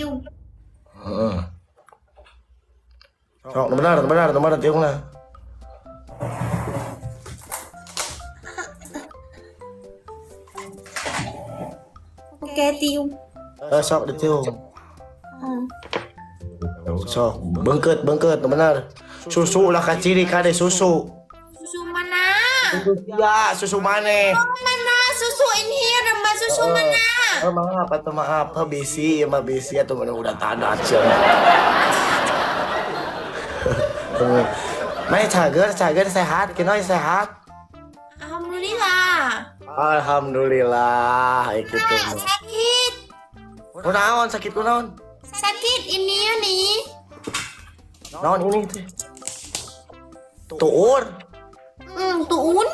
you. Heeh. Sok, nu benar, nu benar, nu benar tiungna. Oke, tiung. Eh, sok ditiung. Sok, bengket, bengket, nu benar. Susu lah kaciri kade susu. Susu mana? Ya, susu maneh. Mana susu in here, mbak susu mana? Oh, maaf atau maaf, oh, bisi, ya mah bisi atau mana udah tanda aja. Mai cager, cager sehat, kinoy sehat. Alhamdulillah. Alhamdulillah, gitu. Ah, sakit. Kunaon sakit kunaon? Sakit ini ya nih. Naon ini teh? Tuur, Tuun.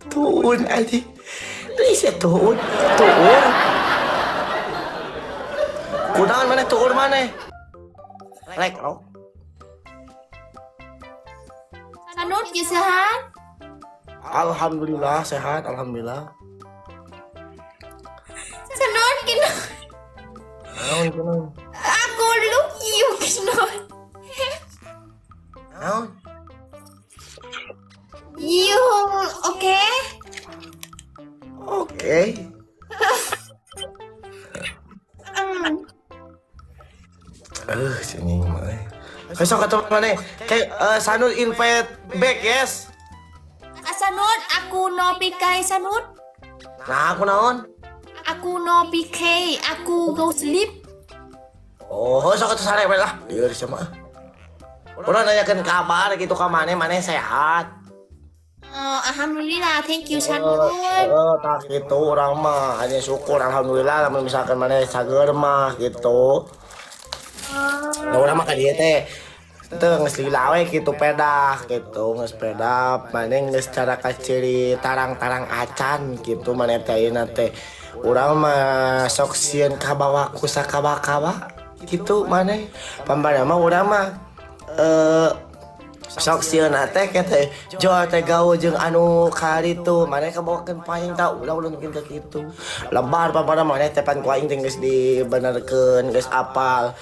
tuun anjing. Ini sih tuun, tuur. Kunaon mana tuur mana? Rek, lo. Sanut, ya sehat. Alhamdulillah sehat, alhamdulillah. Sanut, kino. Naon kunaon? Aku look you, kino. Naon? You, oke? Oke. Sini mah. Besok ketemu mana? Kayak Sanut invite back, yes. Sanut, aku no PK Sanut. Nah, aku naon? Aku no PK, aku go sleep. Oh, sok atuh sare we lah. Lieur sama. Urang nanyakeun kabar gitu ka maneh, maneh sehat. Oh, alhamdulillah, thank you Sanut. Oh, tak gitu urang mah hanya syukur alhamdulillah lamun misalkan maneh cager mah gitu. Nah, urang mah ka dieu teh teu geus lila we gitu pedah gitu geus pedah maneh geus cara kaciri tarang-tarang acan gitu maneh teh ayeuna teh urang mah sok sieun kabawa ku sakaba-kaba gitu maneh pambana mah urang mah sok sieun teh ke teh jual teh gaul jeung anu karitu maneh kabawakeun paing tah ulah ulah mungkin ka kitu lebar pambana maneh teh pan ku aing teh geus dibenerkeun geus apal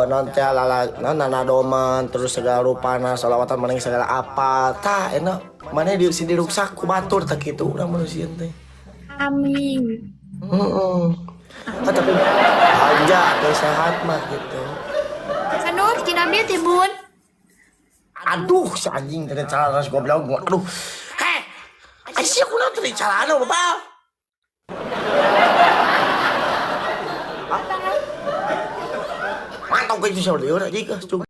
non teh lala non nanadoman terus segala rupana salawatan maneh segala apal tah enak maneh di sini diruksak ku batur tah kitu urang mah sieun teh. Amin. Heeh. Ah, tapi aja teh sehat mah gitu. Sanut, kinambil tibun. Aduh, si anjing tadi celana goblok. Aduh. Heh. Ai sia kunaon tadi celana bapak? Mantap gitu sih lieur anjing geus.